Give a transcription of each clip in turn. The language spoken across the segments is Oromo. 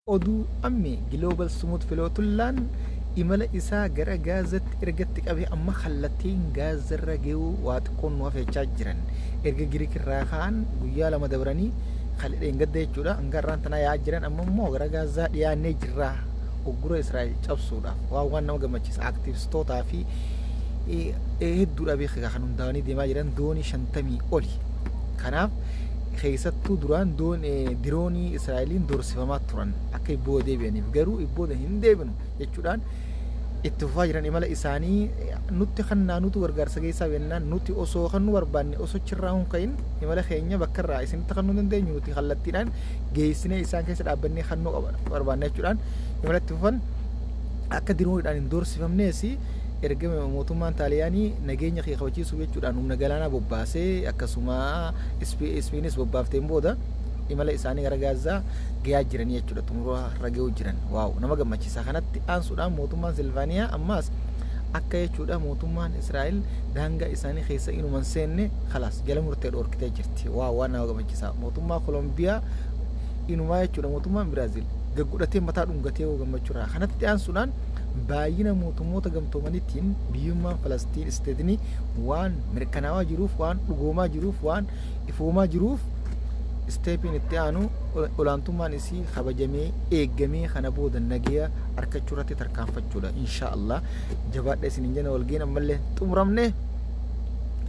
Oduu Ammee Giloobal Sumuud Filootullaan imala isaa gara Gaazatti erga itti qabee amma kallattiin Gaazarra gahuu waa xiqqoon nu hafe jechaa jiran. Erga Giriik irraa ka'an guyyaa 2 dabranii kale dheengadda jechuudha hanga har'aan tanaa yaa'aa jiran amma immoo gara Gaazaa dhiyaannee jirra uggura Israa'el cabsuudhaaf waan waan nama gammachiisa aktiivistootaa fi hedduudha beekaa kan hundaa'anii deemaa jiran doonii 50 oli. Kanaaf keessattuu duraan diroonii Israa'eliin doorsifamaa turan akka ibbooda deebi'aniif garuu ibbooda hin deebinu jechuudhaan itti fufaa jiran imala isaanii nutti kannaa nutu gargaarsa geessaa jennaan nuti osoo kan nu barbaanne osoo achirraa hin ka'in imala keenya bakka irraa isinitti kan nu dandeenyu nuti kallattiidhaan geessinee isaan keessa dhaabbannee kan nu barbaanne jechuudhaan imala itti fufan akka dirooniidhaan hin doorsifamnees erga mootummaan Xaaliyaanii nageenya kee kabachiisuuf jechuudhaan humna galaanaa bobbaasee akkasuma Ispiinis bobbaafteen booda imala isaanii gara Gaazaa gayaa jiranii jechuudha xumura irra gahuu jiran waaw nama gammachiisa kanatti aansuudhaan mootummaan Silvaaniyaa ammaas akka jechuudha mootummaan Israa'el daangaa isaanii keessa inuman seenne kalaas jala murtee dhoorkitee jirti waaw waan nama gammachiisa mootummaa Kolombiyaa inumaa jechuudha mootummaan Biraazil gaggodhatee mataa dhungatee gammachuurraa kanatti aansuudhaan baay'ina mootummoota gamtoomaniitiin biyyummaan Falastiin isteetni waan mirkanaawaa jiruuf waan dhugoomaa jiruuf waan ifoomaa jiruuf isteepiin itti aanu olaantummaan isii kabajamee eeggamee kana booda nageya arkachuu irratti tarkaanfachuudha insha Allah jabaadha isinin jenna walga'iin ammallee xumuramne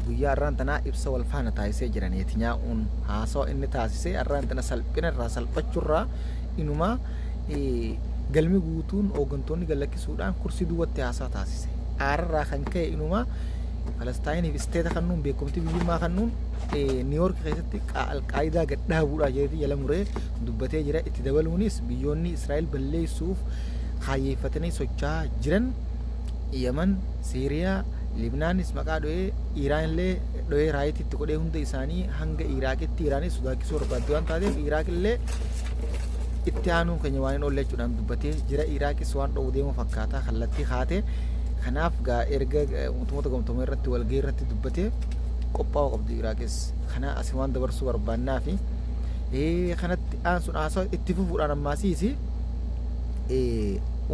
guyyaa har'aan tanaa ibsa wal faana taasisee jira Netanyaa'uun haasawa inni taasisee har'aan tana salphina irraa salphachurraa inumaa galmi guutuun hooggantoonni gad lakkisuudhaan kursii duwwatti haasaa taasise aararraa kan ka'e inumaa Falastaayiniif isteeta kennuun beekumtii biyyummaa kennuun Niiwoork keessatti Alqaayidaa gad dhaabuudha jedheeti jala muree dubbatee jira. Itti dabaluunis biyyoonni Israa'el balleessuuf kaayyeeffatanii socho'aa jiran Yaman, Siiriyaa, Libnaanis maqaa dho'ee Iiraan illee dho'ee raayitii itti godhee hunda isaanii hanga Iraaqitti Iraanis sodaachisuu barbaaddi waan taateef Iraaq illee itti aanuun keenya waan hin oolle jechuudhaan dubbatee jira. Iraaqis waan dho'u deemu fakkaata kallattii kaatee. Kanaaf gaa erga mootummoota gamtoomanii irratti walgahii irratti dubbatee qophaa'uu qabdi Iraaqis. Kana asi waan dabarsuu barbaannaa fi kanatti aansuun haasawa itti fufuudhaan ammaasiis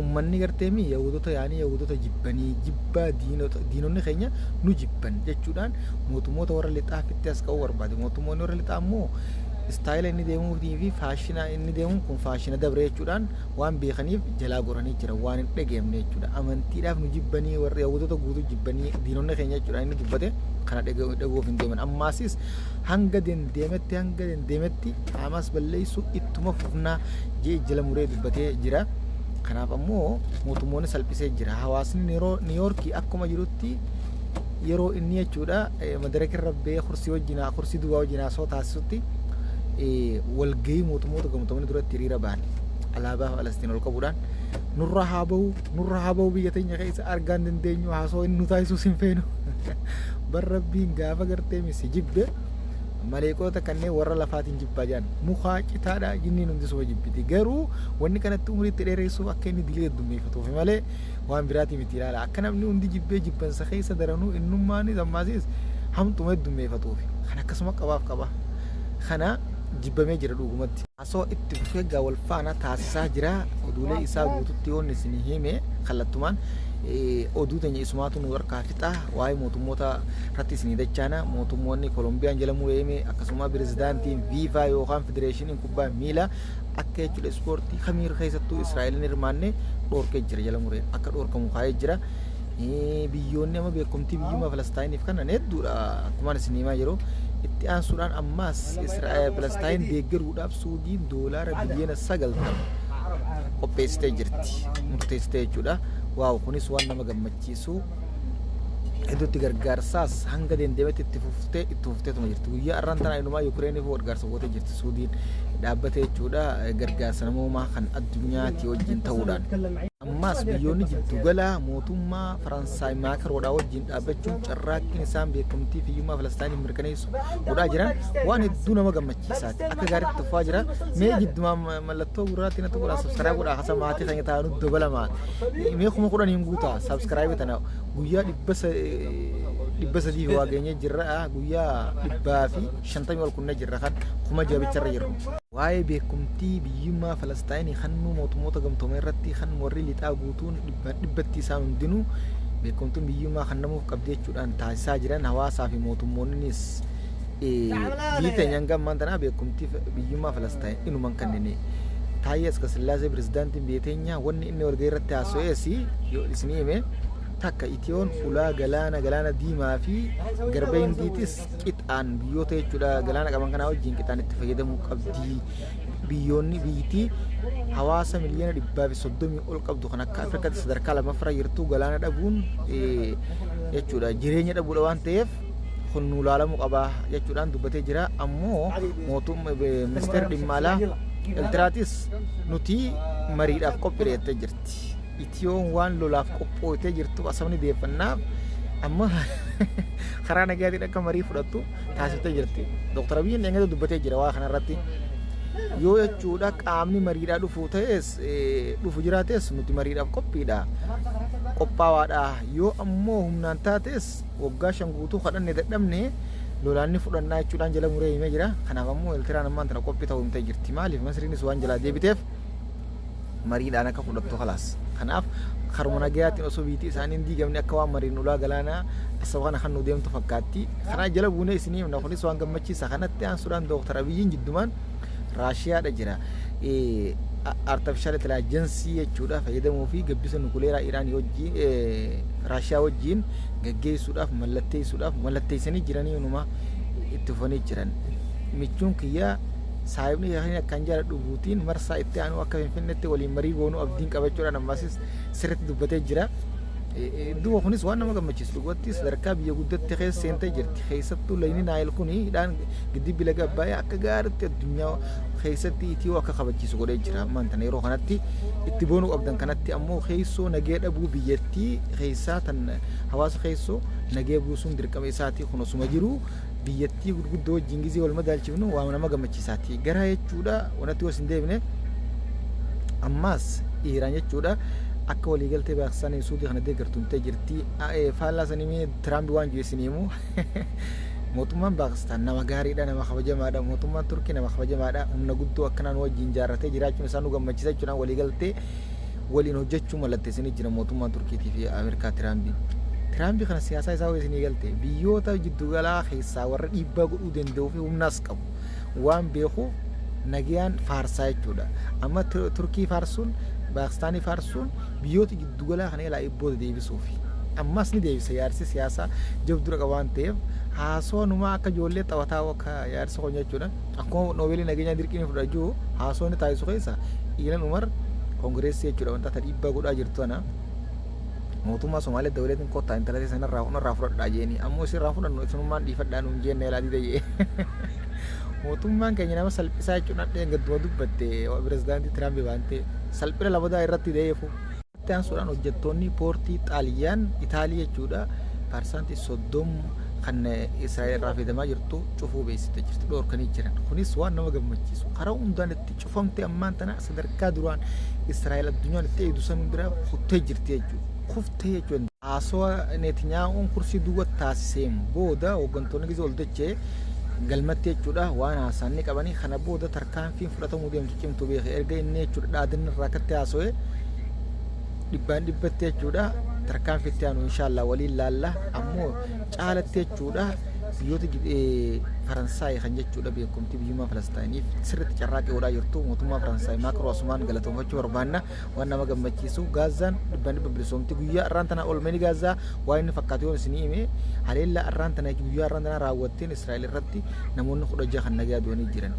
ummanni gartee mi yahuudota yaanii yahuudota jibbanii jibbaa diinonni keenya nu jibban jechuudhaan mootummoota warra lixaa fitti as ka'uu barbaade. Mootummoonni warra lixaa immoo istaayila inni deemuutii fi faashina inni deemuun kun faashina dabre jechuudhaan waan beekaniif jalaa goranii jiran waan hin dhageemne jechuudha. Amantiidhaaf nu jibbanii warri Yahuudota guutuu jibbanii diinonni keenya jechuudha inni dubbate kana dhaga'uuf hin deeman. Ammaasis hanga dandeemetti hanga dandeemetti Haamaas balleessuu ittuma fufnaa jee jala muree dubbatee jira. Kanaaf ammoo mootummoonni salphisee jira. Hawaasni Niiyoorkii akkuma jirutti yeroo inni jechuudha madaraka irra ba'ee kursii wajjin kursii duwwaa wajjin haasawaa taasisutti walgahii mootummoota gamtoomanii duratti hiriira ba'an. Alaabaa Falastiin ol qabuudhaan nurra haa bahu nurra haa bahu biyya teenya keessa argaa hin dandeenyu haasawaa inni nu taasisuus hin feenu. Bar rabbiin gaafa gartee misi jibbe maleeqota kanneen warra lafaatiin jibbaa jedhan mukaa citaadha jinniin hundi suma jibbiti garuu wanni kanatti umurii itti dheeressuuf akka inni dilii heddummeeffatuuf malee waan biraatii miti ilaala akka namni hundi jibbee jibbansa keessa daranuu innummaanis ammaasis hamtuma heddummeeffatuuf kan akkasuma qabaaf qaba kana jibbamee jira dhugumatti. Haasawaa itti fufee gaa wal faana taasisaa jira. Oduulee isaa guututti yoon isin hime kallattumaan oduu teenya isumaatu nu harkaa fixa. Waa'ee mootummoota irratti isinii dachaana. Mootummoonni Kolombiyaan jala muree hime akkasuma pirezidaantiin FIFA yookaan federeeshiniin kubbaa miilaa akka jechuudha ispoortii kamiir keessattuu Israa'el hin hirmaanne dhoorkee jira jala muree akka dhoorkamu kaa'ee jira. Biyyoonni amma beekumtii biyyummaa Falastaayiniif kennan hedduudha akkumaan isin himaa jiru. Itti aansuudhaan ammaas Palestaayin deeggaruudhaaf Suudiin doolaara biliyoona 90 qopheessitee jirti. Murteessitee jechuudha. Waaw kunis waan nama gammachiisu. Hedduutti gargaarsaas hanga dandeemetti itti fuftee itti fufteetuma jirti. Guyyaa har'aan tana inumaa Yukireeniif gargaarsa gootee jirti Suudiin dhaabbate jechuudha gargaarsa namoomaa kan addunyaati wajjin ta'uudhaan. Ammaas biyyoonni jiddugalaa mootummaa Faransaay Maakroodhaa wajjin dhaabbachuun carraaqqiin isaan beekamtii fiyyummaa Falastaayiniif mirkaneessu godhaa jiran waan hedduu nama gammachiisaati. Akka gaariitti tufaa jira. Mee jiddumaan mallattoo gurraatti natti godhaa subscribe godhaa hasa maatii keenya taa'anu dabalamaa. Mee 10,000 guutaa subscribe tana guyyaa 300 fi waa geenyee jirra guyyaa 150 ol kunnee jirra kan 6,000 bicharra jirru. Waa'ee beekumtii biyyummaa Falastaayinii kannuu mootummoota gamtoomanii irratti kan warri lixaa guutuun dhibbaan dhibbatti isaan hundinuu beekumtiin biyyummaa kennamuuf qabdi jechuudhaan taasisaa jiran hawaasaa fi mootummoonnis biyyi teenya hanga ammaan tanaa beekumtii biyyummaa Falastaayin inuma hin kennine. Taayyee Askasillaasee pirezidaantiin biyya teenyaa wanni inni walgahii irratti haasa'es yoo isinii hime takka Itiyoon ulaa galaana galaana diimaa fi garba Hindiitis qixaan biyyoota jechuudha galaana qaban kanaa wajjin qixaan itti fayyadamuu qabdi. Biyyoonni biyyittii hawaasa miliyoona 130 ol qabdu kan akka Afrikaatti sadarkaa lammaffaarra jirtu galaana dhabuun jechuudha jireenya dhabuudha waan ta'eef kun nu ilaalamuu qaba jechuudhaan dubbatee jira. Ammoo mootummaa ministeerri dhimma alaa Eertiraatis nuti mariidhaaf qophiidha jettee jirti. Itiyoon waan lolaaf qophooytee jirtu asabni deeffannaaf amma karaa nagayaatiin akka marii fudhattu taasiftee jirti. Dooktar Abiyyiin dheengadda dubbatee jira waa kanarratti. Yoo jechuudha qaamni mariidhaa dhufu ta'es dhufu jiraates nuti mariidhaaf qophiidha. Qophaawaadha. Yoo ammoo humnaan taates waggaa 5 guutuu kadhanne dadhabne lolaan ni fudhannaa jechuudhaan jala muree himee jira. Kanaaf ammoo Eertiraan ammaan tana qophii ta'uu himtee jirti. Maaliif Masriinis waan jalaa deebiteef mariidhaan akka fudhattu kalaas. Kanaaf karuma nagayaatiin osoo biitii isaanii hin diigamne akka waan mariin ulaa galaanaa asaba kana kan nu deemtu fakkaatti. Kanaa jala buunee isinii himna kunis waan gammachiisa. Kanatti aansuudhaan Dooktar Abiyyiin jiddumaan Raashiyaadha jira. Artificial intelligence jechuudha fayyadamuu fi gabbisa nukuleeraa Iraan wajjin Raashiyaa wajjin gaggeessuudhaaf mallatteessuudhaaf mallatteessanii jiranii inuma itti fufanii jiran. Michuun kiyyaa saahibni keenya akkaan jaaladhu Puutiin marsaa itti aanu akka Finfinneetti waliin marii goonuu abdiin qabachuudhaan ammasis sirriitti dubbatee jira. Duuba kunis waan nama gammachiisu dhugatti sadarkaa biyya guddatti keessa seentee jirti. Keessattuu layni Naayil kun hidhaan gidibbi laga Abbaayyaa akka gaariitti addunyaa keessatti Itiyoo akka kabachiisu godhee jira. Ammaan tana yeroo kanatti itti boonuu qabdan kanatti ammoo keessoo nagee dhabuu biyyattii keessaa tan hawaasa keessoo nagee buusuun dirqama isaati kun osuma jiru biyyattii gurguddoo wajjin gizee wal madaalchifnu waan nama gammachiisaati. Gara jechuudha wanatti os hin deebine ammaas Iiraan jechuudha akka waliigaltee Paakistaanii fi Suudii kana deeggartu himtee jirti. Faallaa sanii mee Tiraampi waan jiru isin himu. Mootummaan Paakistaan nama gaariidha, nama kabajamaadha. Mootummaan Turkii nama kabajamaadha. Humna guddoo akkanaa nu wajjin jaarratee jiraachuun isaa nu gammachiisa jechuudhaan waliigaltee waliin hojjechuu mallatteessanii jira mootummaan Turkiitii fi Ameerikaa Tiraampiin. Tiraampi kana siyaasaa isaa yoo isinii galte biyyoota jiddugalaa keessaa warra dhiibbaa godhuu danda'uu fi humnaas qabu waan beekuuf nagayaan faarsaa jechuudha. Amma Turkii faarsuun Paakistaanii faarsuun biyyoota jiddugalaa kana ilaa booda deebisuufi. Ammas ni deebisa yaarsi siyaasaa jabduu qaba waan ta'eef haasoo numaa akka ijoollee taphataa akka yaarsi kun jechuudha. Akkuma noobeelii nageenyaa dirqiin fudhachuu haasoo inni taasisu keessa Iilan Umar koongireessii jechuudha wanta dhiibbaa godhaa jirtu kana. Mootummaa Somaaliyaa dabaleetiin kottaa intala sanarraa hunarraa fudhadhaa jeeni ammoo isinirraa fudhannu isinummaan dhiifadhaa nuun jenne ilaa dida jee. Mootummaan keenya nama salphisaa jechuun hadheen gadduma dubbatte pirezidaantii Tiraamp baantee salphina lamadaa irratti da'eefu. Itti aansuudhaan hojjettoonni poortii Xaaliyaan Itaalii jechuudha 30% kan Israa'el irraa fayyadamaa jirtu cufuu beeksifte jirti dhoorkanii jiran. Kunis waan nama gammachiisu karaa hundaan itti cufamte ammaan tana sadarkaa duraan Israa'el addunyaan itti eegdu san bira kuttee jirti jechuudha. Kuftee jechuudha. Haasawaa Netanyaa'uun kursii duwwa taasiseen booda hooggantoonni gizee ol dachee galmatti jechuudha waan haasaan ni qabanii kana booda tarkaanfiin fudhatamuu deemtu cimtu beeke erga inni jechuudha dhaadanna irraa akkatti haasawee dhibbaan dhibbatti jechuudha tarkaanfii itti aanu inshaallah waliin laalla ammoo caalatti jechuudha biyyoota Faransaay kan jechuudha beekumtii biyyummaa Falastaayiniif sirriitti carraaqqii godhaa jirtu mootummaa Faransaay Maakroo asumaan galatoomfachuu barbaanna waan nama gammachiisu Gaazaan dhibbaan dhibba bilisoomti guyyaa arraan tana olmeeni Gaazaa waan inni fakkaatu yoon isinii hime haleellaa arraan tana guyyaa arraan tana raawwatteen Israa'el irratti namoonni 16 kan nagayaa du'anii jiran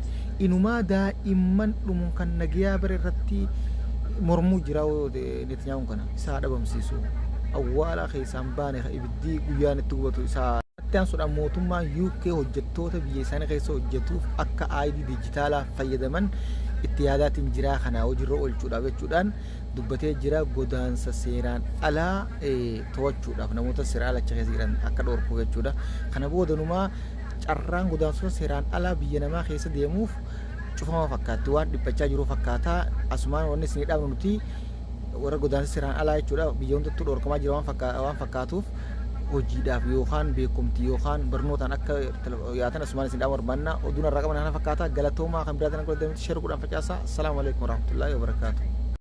inumaa daa'imman dhumuun kan nagayaa bara irratti mormuu jira Netanyahuun kana isaa dhabamsiisu awwaala keessaan baane ibiddi guyyaan itti gubatu isaa. Itti aansuudhaan mootummaan UK hojjettoota biyya isaanii keessa hojjetuuf akka ID dijitaalaa fayyadaman itti yaadaatiin jiraa kana hojiirra oolchuudhaaf jechuudhaan dubbatee jira godaansa seeraan alaa to'achuudhaaf namoota seeraan ala achi keessa jiran akka dhorku jechuudha. Kana boodanumaa carraan godaansota seeraan alaa biyya namaa keessa deemuuf cufama fakkaatti waan dhiphachaa jiru fakkaata asumaan wanni isinii dhaabnu nuti warra godaansa seeraan alaa jechuudha biyya hundattuu dhorkamaa jira waan fakkaatuuf Hojiidhaaf yookaan beekumtii yookaan barnootaan akka yaatan asumaan isin dhaamu barbaanna. Oduun irraa qaban kana fakkaata. Galatoomaa. Kan biraatiin akka walitti share godhaan facaasaa. Assalaamu alaikum warahmatullaahi wabarakaatu.